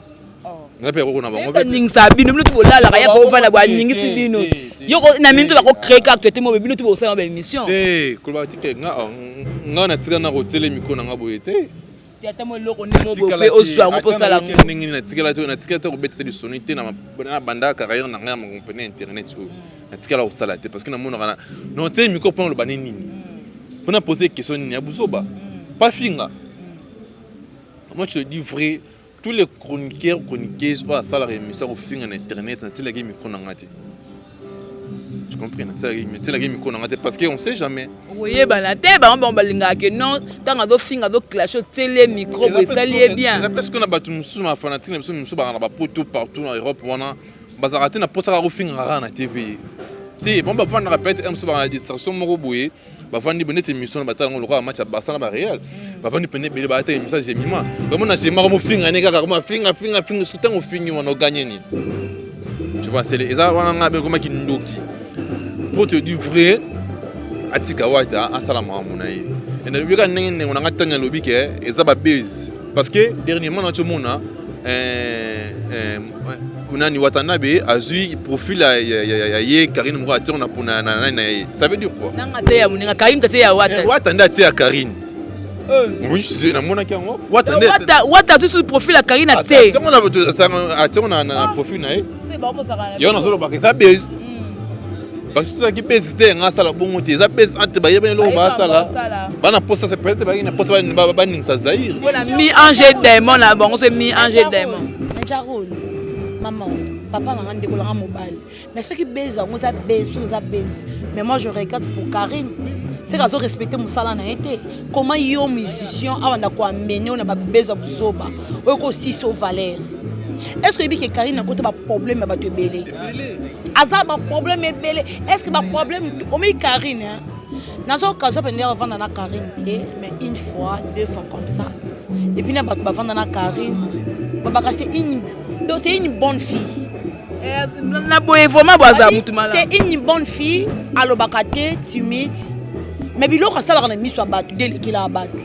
nga mpe ya koko na bango. Aningisa bino, bino ti bolalaka ya kovanda boye, aningisi bino yo na minute bakocréer ka actualité mo bino ti bosala baémission. Te, koloba tike nga natika na kotiele micro na nga boye te. Te, ata mo eloko nde mo boye mpe ozwa yango mpo osala yango. Ndenge nini natikala te, natikala te kobeta te lisoni te na banda carrière na ngai ya makambo pene internet oyo, natikala kosala te parce que namonaka na otie micro mpona oloba nini, nini mpona poser question nini ya buzoba pa finga. Moi, je te dis vrai, tous les chroniqueurs, chroniqueuses oyo asalaka émission kofinga na internet, natielaki micro na nga te. Tu comprends? Natielaki micro na nga te parce que on sait jamais. Oyebana te, bango balingaka ke non, ntango azofinga, azoclashe, otiele micro boye, esali ye bien. Eza presque na bato mosusu, bafanatique na biso mosusu baka na bapoto partout na Europe wana, bazalaka te na mposa kaka kofingaka kaka na TV te. Bango bafandaka peut-être mosusu baka na distraction moko boye, bavandi boye neti émission na batala yango lokola match ya Barça na bareal, bavandi pene ebele, baya te émission ya Jemima, bamona Jemima komofinga ne kaka koma finga finga finga. Soki ntango ofingi wana, oganye nini? Tu vois, c'est eza wana nga bekomaki ndoki. Pour te dire vrai, atika Wata asala makambo na ye. Nalobi kaka ndenge ndenge na nga ntango alobi ke eza babase, parce que dernièrement nati omona nani, Watanabe azwi profil ya ye Karine moko, atie na pona na nani na ye. Ça veut dire quoi? Nanga te ya moninga Karine, te ya Wata. Wata nde atie ya Karine. Oui, namonaki yango, Wata nde. Wata azwi sur profil ya Karine te. Atiango na profil na ye. Yo nazolobaka eza base, parce que tozalaki base te, nga asala bongo te. Eza base entre bayebani eloko basala, bana posa, c'est peut-être bayaki na posa baningisa Zaire. Mpona mi ange démon na bango, so mi ange démon. Jarol, maman, papa na nga, ndeko nanga mobali, mais soki base yango eza base, soki eza base, mais moi je regrette pour Karine, c'est azo respecter mosala na ye te. Comment yo musicien awa na koamene oyo na babase ya buzoba oyo kosisa o valeur? Est ce que oyebi ke Karine akota baproblème ya bato ebele, aza baproblème ebele? Est ce que baproblème omei Karine, naza occasion mpenza bavanda na Karine te, mais une fois, deux fois comme ça, et puis na bato bavanda na Karine babaka donc c'est une bonne fille. Na boye vraiment boaza mutu malamu. C'est une bonne fille, alobaka te, timide, mais biloko asalaka na miso ya bato nde elekelaka bato.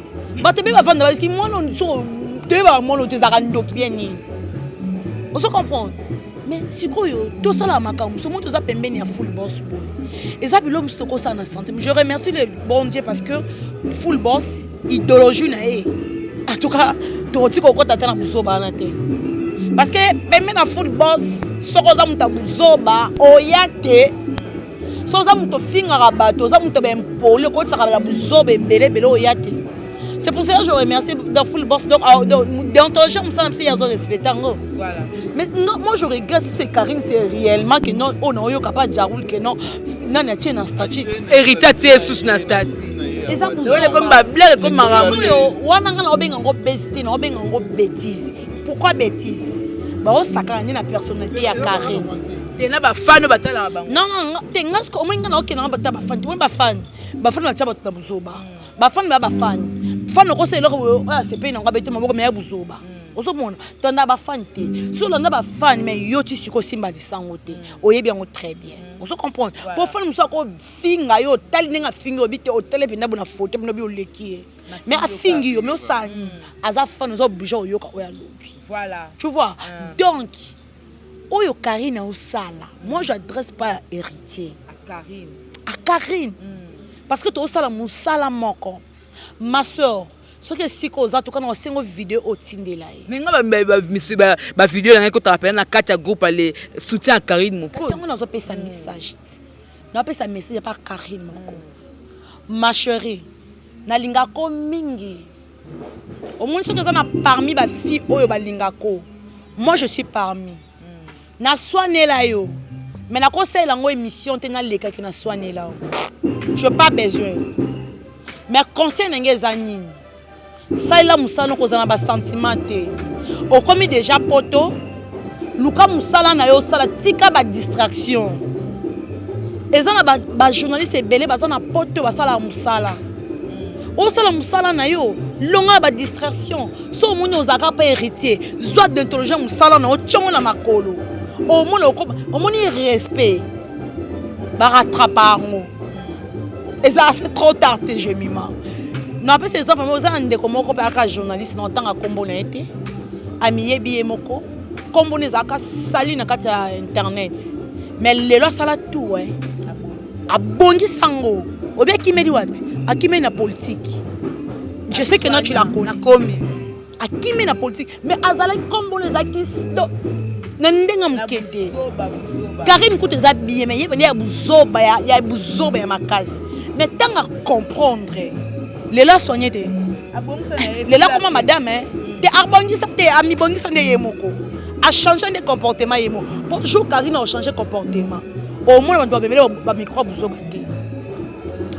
Bato mpe bavanda baski mwana soko toyebaka mwana te ezalaka ndoki bien nini, ozo comprendre? Mais sikoyo tosala makambo so mo toza pembeni ya Full Boss boye, eza biloko mosusu tokosala na centime. Je remercie le bon Dieu parce que Full Boss, idéologie na ye, en tout cas tokoki kokɔta ata na buzoba wana te, parce que pembe na Full Boss, soki oza moto ya buzoba, oya te. Soki oza moto ofingaka bato, oza moto baimpoli, okotisaka na buzoba ebele ebele, oya te. C'est pour cela que je remercie dans Full Boss. Donc, déontologie, mosala biso yazo respecter yango. Mais non, moi je regrette si c'est Karine, c'est réellement que non, oh non, oyoka pas Jaroul que non, nani atie na statut. Héritier atie susu na statut. Eza komi bablague, ekomi makambo. Wana nga na obenga yango bêtise te, na obenga yango bêtise. Pourquoi bêtise? Baosakana nde na personnalité ya Karine. Te, na bafani oyo batalaka bango. Non, non, te, nga omoi nga na okende nga bata bafani te. Omoi bafani, bafani batia bato na buzoba. Bafani baya bafani, fani okosa eloko oyo asepeli nango, abete maboko, me ya buzoba. Ozomona, tonda bafani te. So olanda bafani, mais yo ti sikoyo osimba lisango te, oyebi yango très bien, ozo comprendre? Po fani mosusu akofinga yo, otali ndenge afingi, oyebi te, otali mpenza bona foto bino bi oleki ye, mais afingi yo, mais osala nini? Aza fan, oza obligé oyoka oyo alobi. Tu vois? Donc oyo Karine osala, moi j'adresse pas à Héritier, à Karine, parce que tozosala mosala moko. Ma soeur, soki esika oza toka na osengo video otindela ye. Mais nga bavideo na ngai ekotaka mpena na kati ya groupe ale soutien ya Karine Mokonzi. Yango nazopesa message te, nazopesa message pa Karine Mokonzi. Ma cherie, nalingako mingi. Omoni soki eza na parmi ba filles oyo balingako, moi je suis parmi. Naswanela yo mais nakosalela yango émission te, nalekaki naswanela yo, je pas besoin. Mais conseil na ngai eza nini? Salela mosala, kozala na basentiment te. Okomi déjà poto, luka mosala na yo osala, tika badistraction. Eza na bajournaliste ebele baza na poto, basalaka mosala. Osala mosala na yo, longa na badistraction. So omoni ozalaka mpe héritier, zwa déontologie ya mosala na yo, tiongo na makolo. Omoni, omoni respect barattrapa yango, eza trop tard te. Jemima, napesa exemple moko. Oza na ndeko moko mpe aka journaliste, na otanga nkombo na ye te, amiyebi ye moko, nkombo na ezalaka sali na kati ya internet, mais lelo asala tout, eh. Abongisa yango. Obi akimeli wapi? Akimeli na politique. Je sais que non, tu la connais. Nakomi. Akimi na politique, mais azalaki, nkombo na ezalaki na ndenge moke te. Karine kutu eza bien, mais ye pene ya buzoba, ya buzoba ya makasi. Mais ntango acomprendre, lelo asoigne te, lelo akoma madame te. Abongisa te, amibongisa nde ye moko, achange nde comportement ye moko. Po jour Karine achange comportement, omona bato bamemele bamicro buzoba te,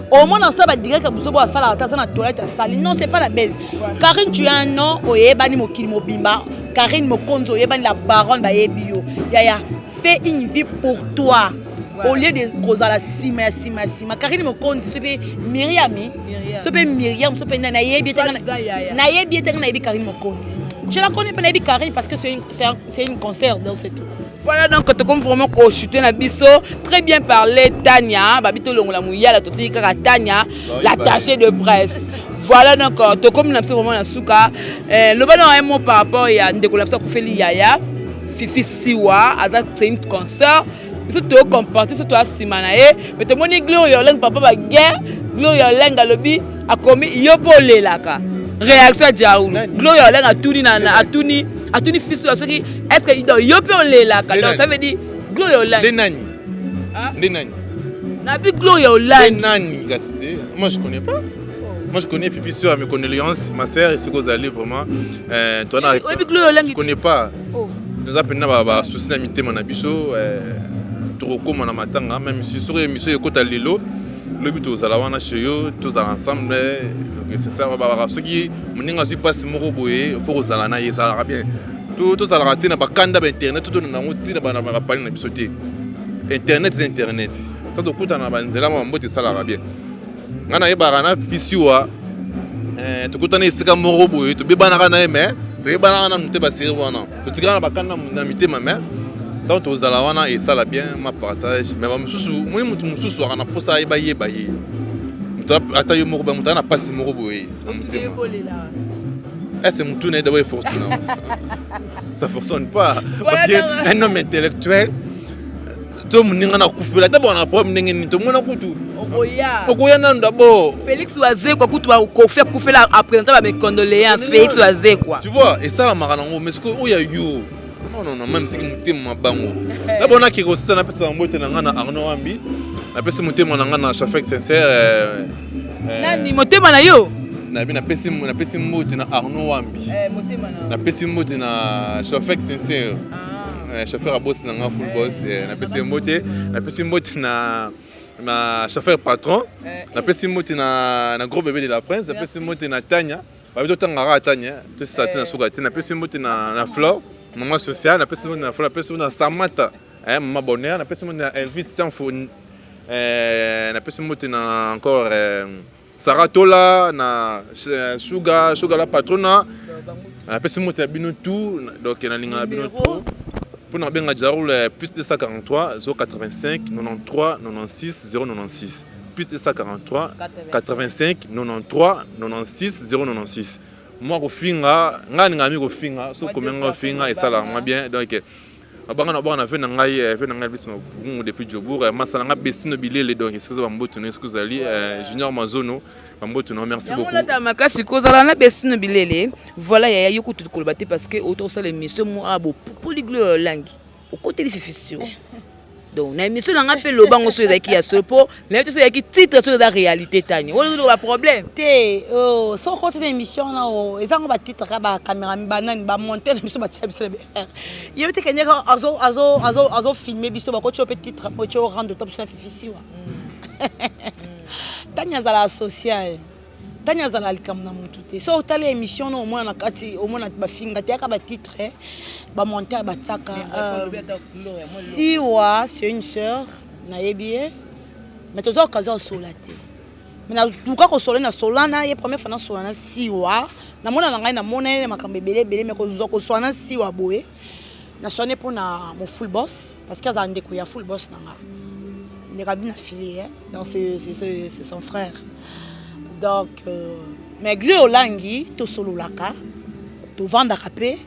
omona asala badirect ya buzoba asalaka te, aza na toilette asali. Non, c'est pas la base. Karine, tu as un nom, oyebani mokili mobimba. Karine Mokonzi, oyebani, la baronne, bayebi yo. Yaya, fais une vie pour toi au lieu de kozala nsima ya nsima ya nsima. Karine Mokonzi, so mpe Miriami, so mpe Miriam, so mpe nani, nayebi ete, nayebi ete nga nayebi Karine Mokonzi. Je la connais mpe, nayebi Karine parce que c'est une concert, donc c'est tout. Voilà, donc tokomi vraiment kochute na biso. Très bien parlé, Tania. Babi tolongola muyala, totiki kaka Tania, l'attaché de presse. Voilà, donc tokomi na biso vraiment na suka. Loba na un mot par rapport ya ndeko na biso akufeli yaya Fifi Siwa. Aza, c'est une consœur, biso tocomporte, biso toya nsima na ye. Mais tomoni Gloria Oleng, papa baguerre, Gloria Oleng alobi akomi yo mpo olelaka. Réaction ya Jaulu, Gloria Oleng atuni, atuni fils oyo soki est ce que donc yo mpe olelaka. Donc ça veut dire Gloria Oleng Nde nani? Nde nani? Nabi Gloria Oleng. Nde nani kasi te? Moi, je connais pas. Moi, je connais Fifi Sœur, mes condoléances, ma sœur, ce que vous allez vraiment. Toi, oyebi Gloria Oleng? Je connais pas. Nous avons ba souci na mitema na biso, tokokóma na matanga, même si soki émission ekota lelo, lobi tozala wana chez yo, tozala ensemble. C'est ça, soki moninga azwi mpasi moko boye, faut kozala na ye, ezalaka bien. Tozalaka te na bakanda ba internet, totona nango ntina bapali na biso te. Internet eza internet. Ta tokutana na banzela mwa mbote, esalaka bien. Ngai nayebaka na Fisiwa, tokutana esika moko boye, tobebanaka na ye, mais toyebanaka nanu te. Basérie wana totikaka na bakanda na mitema, mais ntango tozala wana, esala bien ma partage. Mais bamosusu, moni motu mosusu aka na mposa ayeba yeba ye ata yo moko, moto aza na mpasi moko boye na motema. Est-ce mutu na ye d'abord efortuna, ça fonctionne pas, parce que un homme intellectuel to moninga na kufela ata bona problème ndenge nini, tomona kutu okoya nanu d'abord. Félix Wazekwa kutu Kofi akufela, aprésente ba mes condoléances, Félix Wazekwa. Tu vois, esalamaka nango, mais sikoyo oyo ya yo, non, non, non. Même soki motema mabango d'abord nakeke kosita, napesaka mbote na ngai na Arnaud Wambi, napesi motema na ngai na Chafek Sincère. Nani motema na yo? Nabi napesi mbote na Arnaud Wambi, napesi mbote na Chafek Sincère, chauffeur abosi na nga, full boss, napesi mbote. Napesi mbote na chauffeur patron, napesi mbote na gros bébé de la prince, napesi mbote na Tania, babi totangaka Tania, tosisa te na suka te. Napesi mbote na Flore, mama sociale, napesi mbote na Flore, napesi mbote na Samata, mama bonheur, napesi mbote na Elvis Tianfo, napesi mbote na encore Sara Tola na Suga Suga la patrona. Napesi mbote na bino tout. Donc nalingaka bino tout. Mpona kobenga Jaroul, plus 243 085 93 96 096, plus 243 85 93 96 096. Mwa kofinga ngai, alingaka mingi kofinga. So komi nga kofinga, esalaka mwa bien. Donc abanga na banga na ve na ngai, ve na ngai Elvis Mabungu depuis Jobourg, masala nga Bestino Bilele. Donc esika oza, bambote no, esika ozali, Junior Mazono, bambote no, merci beaucoup. Olata makasi kozala na Bestino Bilele. Voilà, yaya, yo kutu koloba te parce que auto osala émission mo a bopopoli Gloria Olangi, okoteli Fifi Siwa. Donc na émission na nga mpe lobango soki ezalaki ya solo, mpo nayebi te soki ezalaki titre, soki eza réalité. Tani oyo ozoloba problème. Te, oh, soki okoti na émission wana, oh, eza ngo batitre kaka, bacaméra banani bamonte na biso, batia biso na br yebi te kende azofilme biso, bakoti yo mpe titre mo tio rendre to biso na fifisiwa. Tani azala social, tani azala likambo na motu te. So otala émission na omona na kati, omona bafinga te, yaka batitre bamonte batiaka. Siwa, c'est une sœur, nayebi ye, mais toza occasion osola te. Mais naluka kosola, nasola na ye première fois, nasola na Siwa, namona na ngai, namona ye na makambo ebele ebele, mais kozwa kosola na Siwa boye, naswane mpona mo full boss, parce que azala ndeko ya full boss na nga, ndeko abi na fili. Donc c'est son frère. Donc mais Gli Olangi, tosololaka, tovandaka mpe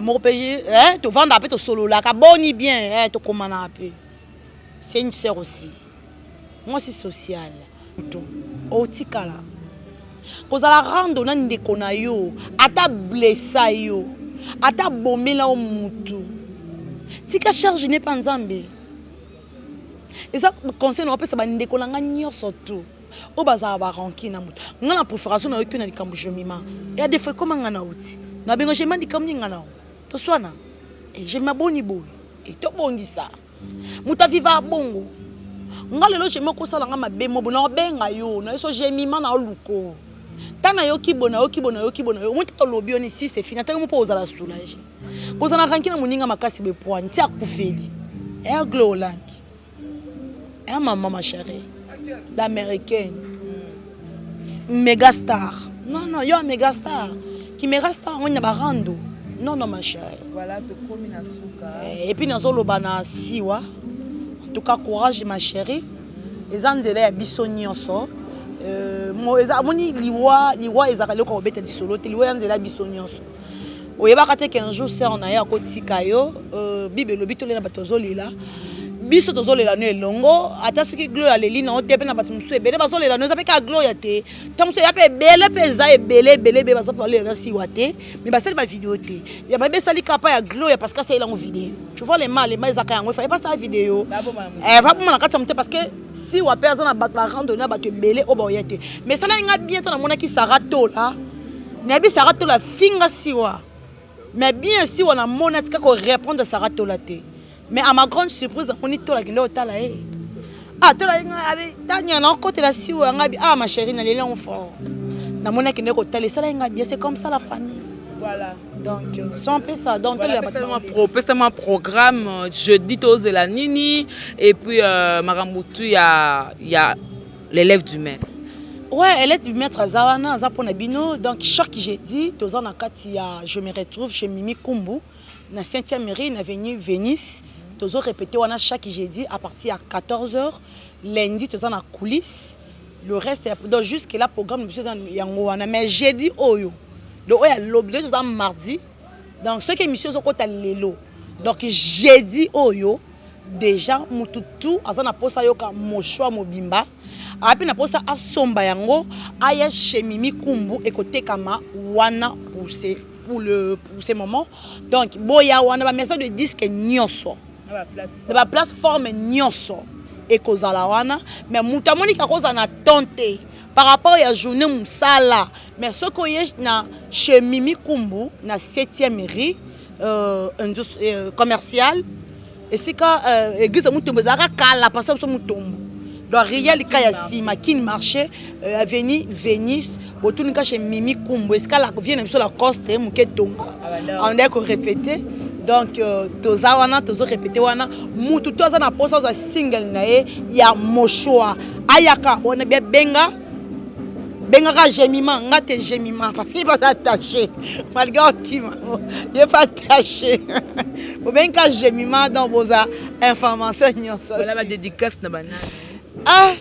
moko mpe, tovandaka mpe, tosololaka boni bien, tokomanaka mpe. C'est une sœur aussi, mwasi sociale. To otikala kozala rando na ndeko na yo, ata blessa yo, ata bomela yo mutu, tika charge ne pa Nzambe. Eza conseil na opesa bandeko na nga nyonso tu oyo bazala baranki na moto. Nga na préfération nayoki na likambo Jemima ya defo, ekoma nga na uti nabenga Jemima, likambo nini nga nao toswana, Jemima boni boye, tobongisa. Moto aviva bongo. Nga lelo Jemima okosala nga mabe mo boye, naobenga yo na yo so Jemima na oluko ta nayoki boye, nayoki boye, nayoki boye, nayoki omoi tolobi yo ni si c'est fini. Ata yo mo mpo ozala soulage, kozala ranki na moninga makasi boye poani ti akufeli. Aigle Olangi ya mama, ma chérie, l'Américaine méga star. Non, non, yo méga star ki méga star yango na barando. Non, non, ma chérie. Voilà, tokomi na suka. Et puis nazoloba na Siwa, en tout cas courage, ma chérie, eza nzela ya biso nyonso. Eza amoni liwa, liwa ezalaka eloko ya kobeta lisolo te. Liwa ya nzela ya biso nyonso. Oyebaka te qu'un jour sœur na ye akotika yo. Bible elobi tolela bato tozolela, biso tozolela no elongo. Ata soki Gloria aleli na yo te, mpe na bato mosusu ebele bazolela no, eza mpe kaka Gloria te. Ntango mosusu eya mpe ebele, mpe eza ebele ebele ebele baza mpe balela na Siwa te, mais basali bavideo te ya bayebi, esali kapa ya Gloria parce que asali yango video. Tu vois, le mal, le mal ezaka yango, efallait basala video, baboma na kati ya mote, parce que Siwa mpe aza na bato barandone na bato ebele oyo baoya te. Mais esalaki nga bien to namonaki Sara Tola, nayebi Sara Tola finga Siwa, mais bien Siwa namoni atika korépondre Sara Tola te. Mais à ma grande surprise, namoni Tola akende kotala ye. Ah, Tola ye nga abi tanya nakotela Siwa nga abi: "Ah, ma chérie, naleli yango fort." Namoni akende kotala, esalaki nga bien. C'est comme ça la famille. Voilà. Donc so mpe ça, donc tolela bato. Pesama programme jeudi, tozela nini, et puis makambo tu ya l'élève du maître. Ouais, élève du maître aza wana, aza mpona bino. Donc chaque jeudi toza na kati ya Je me retrouve chez Mimi Kumbu na 5e mairie, na avenue Venise. Tozo répété wana chaque jeudi à partir ya 14 heures. Lundi toza na coulisse, le reste. Donc jusque là programme biso eza yango wana. Mais jeudi oyo, donc oyo alobi lelo toza mardi, donc soki émission ezokota lelo, donc jeudi oyo déjà mutu tu aza na mposa ayoka moshwa mobimba, aya mpe na mposa asomba yango, aya chez Mimi Kumbu, ekotekama wana pour ce moment. Donc boya wana, bamaison de disque nyonso, na baplateforme nyonso ekozala wana. Mais moto amoni kaka kozala na temps te par rapport ya journée mosala, mais soki oye na chez Mimi Kumbu na 7e rue commerciale, esika église ya Mutombo ezalaka kala, pasa biso Mutombo, donc riel ka ya nsima, Kine Marché, avenue Venise, botuni ka chez Mimi Kumbu, esika la vie na biso Lacoste moke tonga andaki korépéter. Donc toza wana, tozorépéter wana. Mutu to aza na mposa azwa single na ye ya moshwa, ayaka wana bia benga, bengaka Jemima, nga te Jemima, parce que ye baza attaché malgré okima, ye fa attaché, bobengaka Jemima. Donc boza information nyonso. Voilà, badédicace na banani? Ah,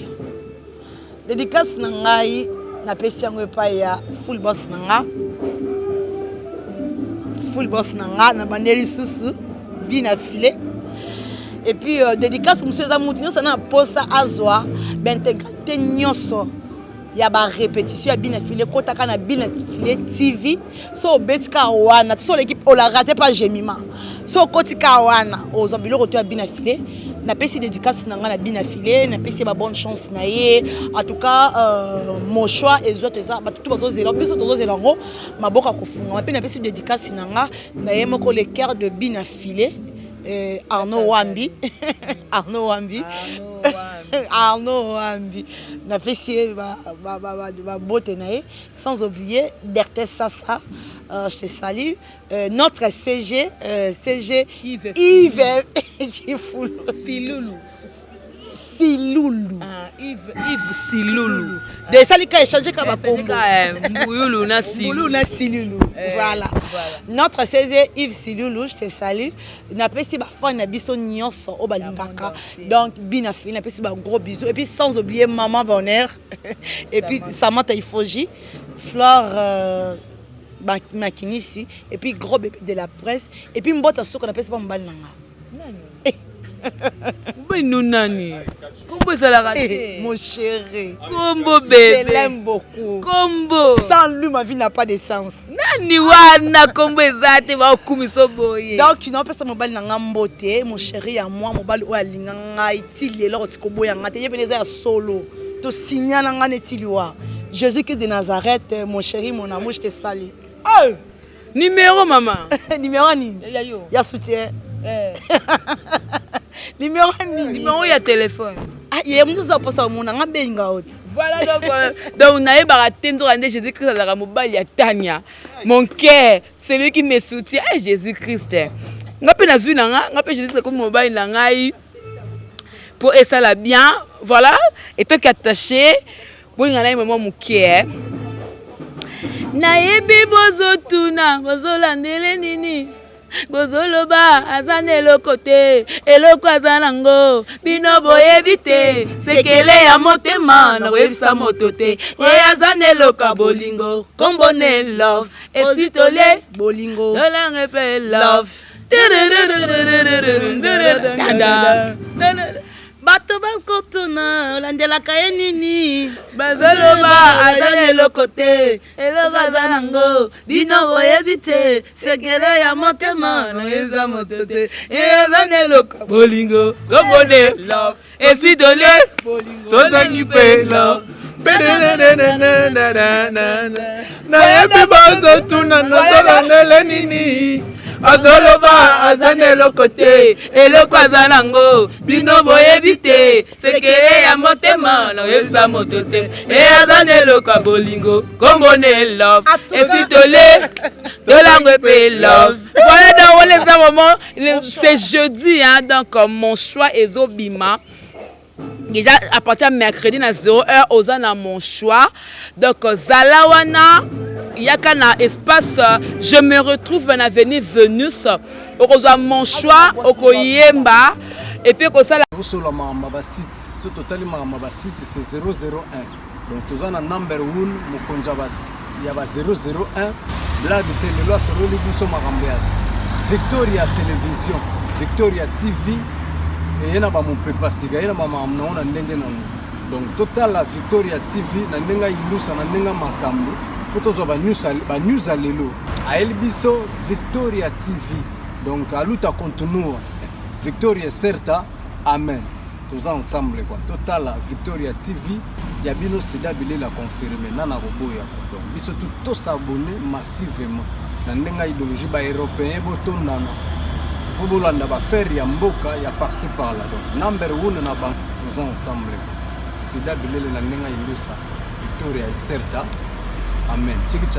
dédicace na ngai napesi yango epai ya full boss na nga, full boss na nga na bande lisusu bina file. Et puis dédicace mosusu eza mutu nyonso na posa azwa baintégralité nyonso ya barépétition ya Bina File, ekotaka na Bina File TV. So obeti kaka wana, so oleki ola rate pa Jemima, so okoti kaka wana, ozwa biloko to ya Bina File. Napesi dédicace na ngai na bina file, napesi ye babonne chance na ye. En tout cas, mon choix ezwa, toza bato tu bazozela biso, tozozela yango maboko ya kofungama. Mpe napesi dédicace na nga na ye moko, le cœur de bina file, Arnaud Wambi, Arnaud Wambi, Arnaud Wambi. Napesi ye babote na ye, sans oublier Berthe Sasa, je te salue, notre CG, CG Yves. Yves Kifulu. Filulu. Silulu. Ah, Yves, Yves Silulu. De esali ka échange ka bakombo. Mbuyulu na Silulu. Mbulu na Silulu. Voilà. Voilà. Notre CG Yves Silulu, je te salue. Napesi bafan na biso nyonso oyo balingaka donc bina fili, napesi ba gros bisous, et puis sans oublier Maman Bonheur et puis Samantha Ifoji, Flore Makinisi, et puis gros bébé de la presse, et puis mbota soko napesi pa mobali na nga. Mobali nani? Kombo ezalaka te. Mon chéri. Kombo. Je Bébé. l'aime beaucoup. Kombo. Sans lui, ma vie n'a pas de sens. Nani wana? Kombo eza te, baokumisa boye. Donc naopesa mobali na nga mbote, mon chéri ya moi, mobali oyo alinga ngai ti lelo, akoti koboya nga te. Ye pene eza ya solo, tosinya na nga neti liwa. Jésus Christ de Nazareth, mon chéri, mon amour, je te salue. Oh, numéro mama. Numéro nini? Ya yo. Ya soutien. Eh. Numéro nini? Numéro ya téléphone. Ah, ye mosusu aposa omona nga, benga oti. Voilà, donc nayebaka te, nzoka nde Jésus Christ azalaka mobali ya Tania. Mon cœur, celui qui me soutient, eh, Jésus Christ. Nga mpe nazwi na nga, nga mpe Jésus Christ akomi mobali na ngai mpo esala bien. Voilà, etoki attaché bolinga na ye mama moke. Nayebi bozotuna, bozolandele nini, bozoloba aza na eloko te, eloko aza nango bino boyebi te. Sekele ya motema nakoyebisa moto te, ye aza na eloko ya bolingo, kombo ne love, esitole bolingo, tolange mpe love. Bato bakotuna, olandelaka ye nini? Bazoloba aza na eloko te, eloko aza nango bino boyebi te. Sekele ya motema eza moto te, ye aza na eloko bolingo, kombo ne love, esitole. Tozangi mpe love. Nayebi bazotuna, nazolandele nini, azoloba aza na eloko te, eloko aza nango bino boyebi te. Sekele ya motema nakoyebisa moto te, e aza na eloko ya bolingo, kombo ne love, esitole tolango epe love. Voilà, donc wana eza vraiment, c'est jeudi, hein, donc mon choix ezobima déjà à partir ya mercredi na 0 heure. Oza na mon choix, donc zala wana, yaka na espace Je me retrouve na avenue Venus, okozwa mon choix, okoyemba et puis kosala. Tosola makambo ya basite. So totali makambo ya basite, c'est 001. Donc toza na number 1, mokonzi ya ba 001. Blague te, lelo asololi biso makambo ya Victoria Télévision, Victoria TV. Eye na bamopepa sika, ye na bamakambo nango na ndenge nango. Donc totala Victoria TV na ndenge ayindusa, na ndenge makambo, mpo tozwa banews ya lelo. Ayeli biso Victoria TV. Donc aluta continua, victoria certa, amen. Toza ensemble quoi. Totala Victoria TV ya bino, sida bilela confirme nana koboya. Donc biso tu tos'abonner massivement na ndenge ya idéologie. Baeuropéen botondana mpo bolanda baaffaire ya mboka ya par-ci par-là. Donc number one na bango, toza ensemble, sida bilele na ndenge ya indusa, victoria certa, amen. Chiki chachi.